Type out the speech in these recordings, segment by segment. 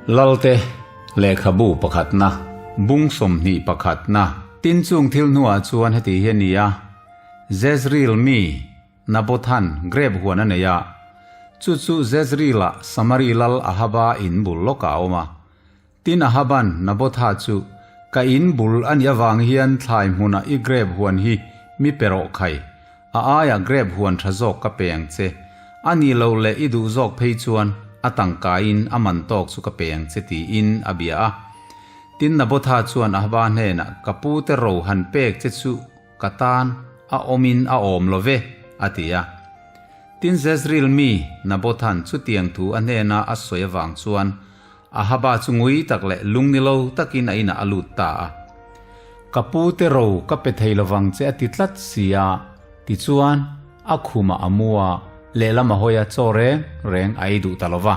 Lalte lehkhabu pakhatna, bung 21na. Tin chung thil hnuah chuan heti hi a ni a, Jezreel mi Nabothan grep huan a nei a, chu chu Jezreel-ah Samari lal Ahaba in bul lawkah a awm a. Tin Ahaban Nabotha chu, Ka in bul a nih avang hian thlai hmunah i grep huan hi mi pe rawh khai, a aiah grep huan tha zawk ka pe ang che. A nih loh leh i duh zawk phei chuan a tangkaiin a man tawk chu ka pe ang che tiin a bia a. Tin Nabotha chuan Ahaba hnenah, Ka pute ro han pek che chu ka tan a awmin a awm lo ve, a ti a. Tin Jezreel mi Nabothan chutiang thu a hnena a sawi avang chuan Ahaba chu ngui tak leh lung ni lo takin a inah a lut ta a. Ka pu te ro ka pe thei lovang che a ti tlat si a, tichuan a khumah a mu a, lehlam a hawi a chaw reng reng a ei duh ta lo va.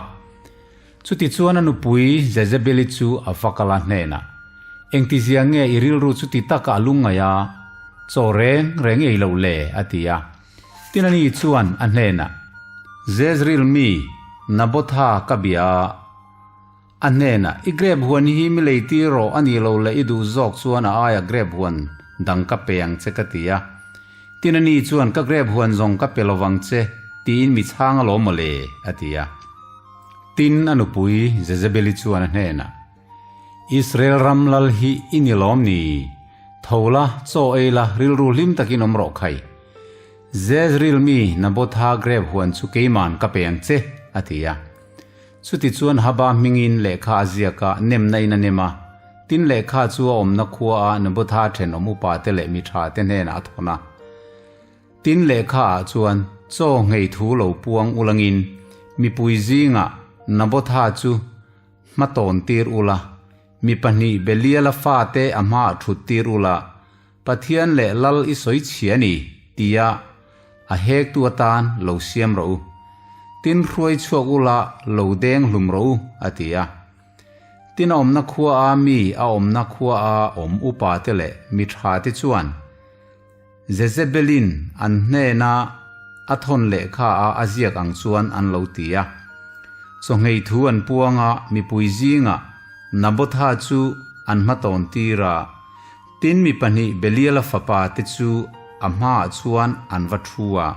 Chutichuan a nupui Jezebeli chu a va kal a hnenah, Engtizia nge i rilru chuti taka a lungngaih a, chaw reng reng ei loh le? a ti a. Tin ani chuan a hnenah, Jezreel mi Nabotha ka bia a, a hnenah, I grep huan hi mi lei tir rawh, a nih lo leh i duh zawk chuan a aia grep huan dang ka pe ang che ka ti a. Tin ani chuan, Ka grep huan zawng ka pe lovang che, tiin mi chhang alawm maw le, a ti a. Tin a nupui Jezebeli chuan a hnenah, Israel ram lal hi i ni lawm ni? Tho la, chaw ei la, rilru hlim takin awm rawh khai. Jezreel mi Nabotha grep huan chu keiman ka pe ang che, a ti a. Chutichuan Haba hmingin lehkha a ziak a, nemna in a nem a. Tin lehkha chu a awmna khua a Nabotha thenawm upa te leh mi tha te hnenah a thawn a. Tin lehkha ah chuan chaw nghei thu lo puang ulangin mipui zingah Nabotha chu Hma tawn tir ula, mi pahnih Beliala fate a hmaah thut tir ula, Pathian leh Lal i sawi chhia ni, tia a hektu atan lo siam rawh u. Tin hruai chhuak ula lo deng hlum rawh u, a ti a. Tin a awmna khua a mi a awmna khua a awm upa te leh mi tha te chuan Jezebelin an hnena a thawn lehkha a a ziak ang chuan an lo ti a. Chawhngei thu an puang a, mipui zingah Nabotha chu an hmatawn tir a, tin mi pahnih Beliala fapa te chu a hmaah chuan an va thu a.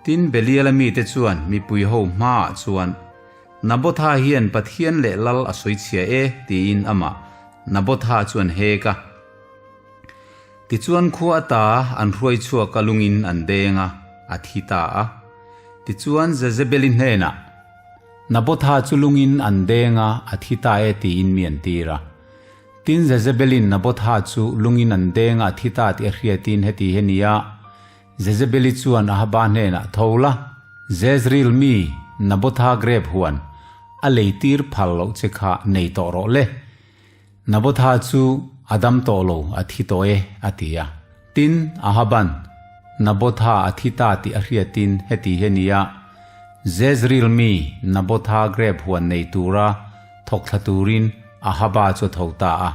Tin Beliala mite chuan mipui ho hmaah chuan, Nabotha hian Pathian leh Lal a sawi chhia e, tiin amah Nabotha chu an hek a. Tichuan khua ata an hruai chhuak a lungin an deng a, a thi ta a. Tichuan Jezebeli hnenah, Nabotha chu lungin an deng a, a thi ta e tiin mi an tir a. Tin Jezebelin Nabotha chu lungin an deng a, a thi ta tih a hriatin heti hi a ni a, Jezebeli chuan Ahaba hnenah, Tho la, Jezreel mi Nabotha grep huan a lei tir phal loh che kha nei tawh rawh le. Nabotha chu a dam tawh lo, a thi tawh e, a ti a. Tin, Ahaban, Nabotha a thi ta tih a hriatin heti hi a ni a, Jezreel mi Nabotha grep huan nei tura thawk thla turin Ahaba chu a tho ta a.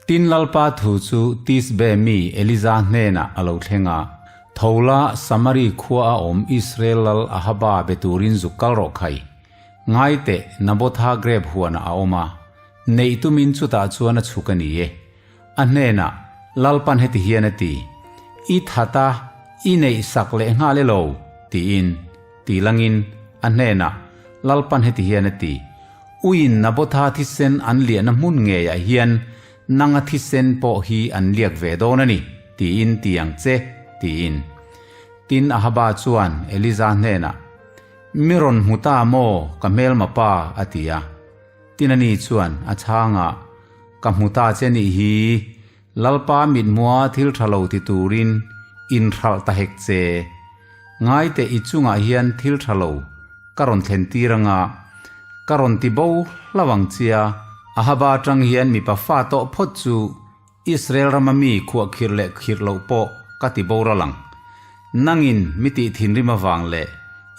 Tin, Lalpa thu chu Tisbe mi Eliza hnenah a lo thleng a, Tho la, Samari khua a awm Israel lal Ahaba be turin zuk kal rawh khai. Ngai teh, Nabotha grep huanah a awm a. Neih tumin chutah chuan a chhuk a ni e. A hnenah, Lalpan heti hian a ti, I that a, i neih sak leh nghal e lo, tiin, ti langin, a hnenah, Lalpan heti hian a ti, Uiin Nabotha thisen an liahna hmun ngeiah hian nanga thisen pawh hi an liak ve dawn a ni, tiin ti ang che, tiin. Tin, Ahaba chuan Eliza hnenah, Mi rawn hmu ta maw, ka hmelma pa? a ti a. Tin ani chuan a chhangah, Ka hmu ta che nih hi, Lalpa mithmua thil tha lo ti turin inhralh ta hek che. Ngaite i chungah hian thil tha lo ka rawn thlen tir anga, ka rawn ti bo hlauh ang chia. Ahaba atang hian mipa fa tawh phawt chu Israel rama mi khuahkhirh leh khirh loh pawh ka ti boral ang. Nangin mi tih thinrim avang leh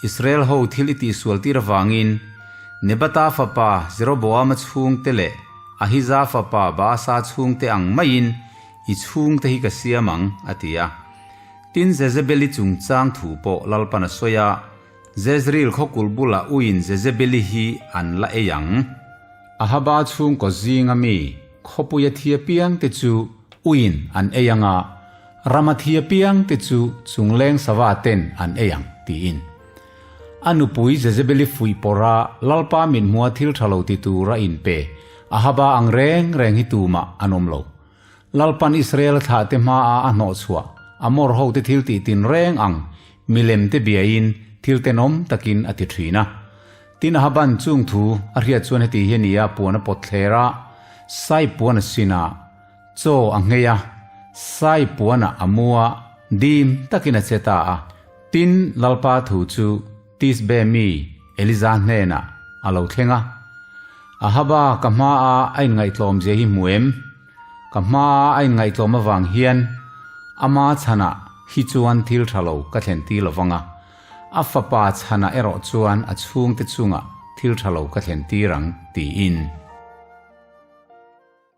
Israel ho thil i tihsual tir avangin Nebata fapa Jeroboama chhungte leh Ahiza fapa Baasa chhungte ang maiin i chhungte hi ka siam ang, a ti a. Tin, Jezebeli chungchang thu pawh Lalpan a sawi a, Jezreel khawkulh bulah uiin Jezebeli hi an la ei ang. Ahaba chhungkaw zinga mi khawpuia thi apiangte chu uiin an ei ang a, rama thi apiangte chu chungleng sava ten an ei ang, tiin. A nupui Jezebeli fuih pawrha Lalpa mithmua thil tha lo ti tura inpe Ahaba ang reng reng hi tumah an awm lo. Lalpan Israel thlahte hmaah a hnawhchhuah Amor hote thil tih tinreng ang milem te biain thil tenawm takin a ti thin a. Tin Ahaban chung thu a hriat chuan heti hi a ni a, puan a pawt thler a, sai puan a sin a, chaw a nghei a, sai puanah a mu a, dim takin a che ta a. Tin Lalpa thu chu Tisbe mi Eliza hnenah a lo thleng a, Ahaba ka hmaah a inngaihtlawm zia hi hmu em? Ka hmaa a inngaihtlawm avang hian ama chhanah hi chuan thil tha lo ka thlen tir lo vang a, a fapa chhanah erawh chuan a chhungte chungah thil tha lo ka thlen tir ang, tiin.